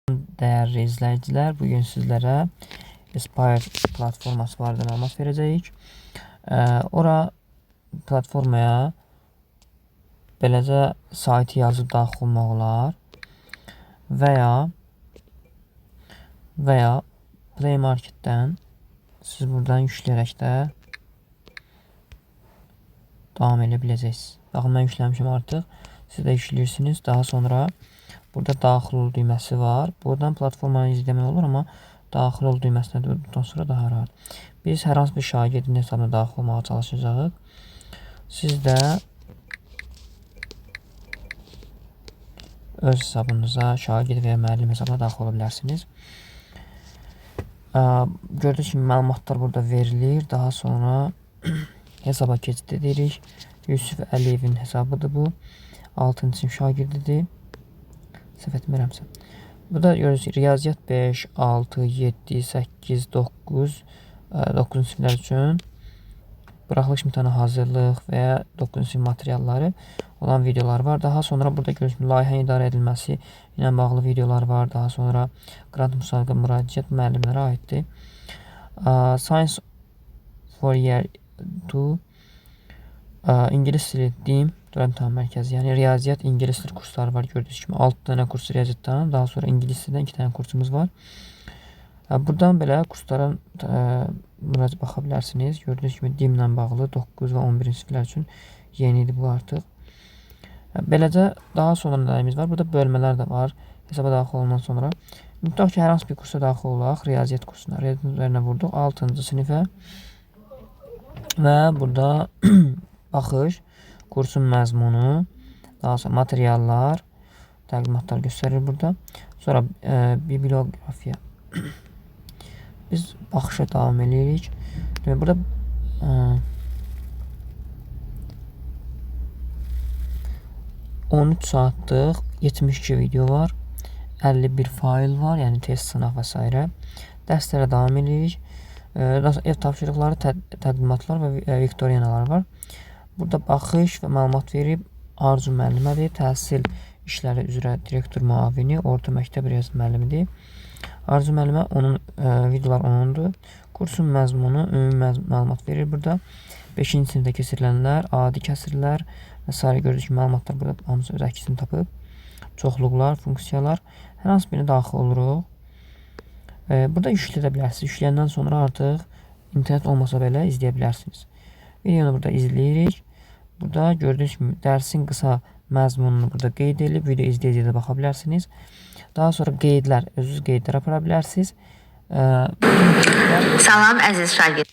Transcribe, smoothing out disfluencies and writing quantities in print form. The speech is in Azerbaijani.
Dəyərli izləyicilər, bugün sizlərə Aspire platforması barədə məlumat verəcəyik. Ora platformaya beləcə saytı yazıb daxil olmaq olar və ya Play Marketdən siz buradan yükləyərək də davam edə biləcəksiniz. Baxın, mən yükləmişim artıq. Siz də yükləyirsiniz. Daha sonra burada daxil ol düyməsi var. Buradan platformanı izləmək olur, amma daxil ol düyməsinə durduqdan sonra daha rahat. Biz hər hansı bir şagirdin hesabına daxil olmağa çalışacağıq. Siz də öz hesabınıza, şagird və ya müəllim hesabına daxil ola bilərsiniz. Gördüyünüz kimi məlumatlar burada verilir. Daha sonra hesaba keçid edirik. Yusif Əliyevin hesabıdır bu. 6-cı sinif şagirdidir. Səhv etmirəmsə. Burada görürsünüz riyaziyyat 5, 6, 7, 8, 9, 9-cu siniflər üçün buraxılış imtahana hazırlıq və ya 9-cu sinif materialları olan videolar var. Daha sonra burada görürsünüz layihənin idarə edilməsi ilə bağlı videolar var. Daha sonra qrant müsabiqə müraciət müəllimlərə aiddir. Science for Year 2, İngilis dili DİM, Dövlət İmtahan Mərkəzi, yəni riyaziyyat, ingilis dili kursları var. Gördüyünüz kimi 6 dənə kurs riyaziyyatdan, daha sonra ingilis dilindən 2 dənə kursumuz var. Buradan belə kurslara müraciət baxa bilərsiniz. Gördüyünüz kimi DİM-lə bağlı 9 və 11-ci siniflər üçün yenidir bu artıq. Beləcə daha sonra nəyimiz var? Burada bölmələr də var. Hesaba daxil olandan sonra. Tutaq ki, hər hansı bir kursa daxil olaq, riyaziyyat kursuna. Riyaziyyat üzərinə vurduq 6-cı sinifə və burada baxış, kursun məzmunu, daha sonra materiallar, təqdimatlar göstərir burada. Sonra bibliografiya. Biz baxışa davam edirik. Demək, burada 13 saatlıq 72 video var. 51 fayl var, yəni test, sınaq və s. Dərslərə davam edirik. Ev tapşırıqları, təqdimatlar və viktorinalar var. Burada baxış və məlumat verib Arzu müəllimədir. Təhsil işləri üzrə direktor müavini, orta məktəb riyaziyyat müəllimidir. Arzu müəllimə, onun videolar onundur. Kursun məzmunu, ümumi məlumat verir burada. 5-ci sinifdə keçirilənlər, adi kəsirlər və s. Gördüyünüz kimi məlumatlar burada hamısı öz əksini tapıb. Çoxluqlar, funksiyalar, hər hansı birinə daxil oluruq. Burada yükləyə bilərsiniz. Yükləyəndən sonra artıq internet olmasa belə izləyə bilərsiniz. Videonu burada izləyirik. Burada gördüyünüz kimi dərsin qısa məzmununu burada qeyd edilib. Video izləyə-izləyə də baxa bilərsiniz. Daha sonra qeydlər, özünüz qeydlər apara bilərsiniz. Salam əziz şagird.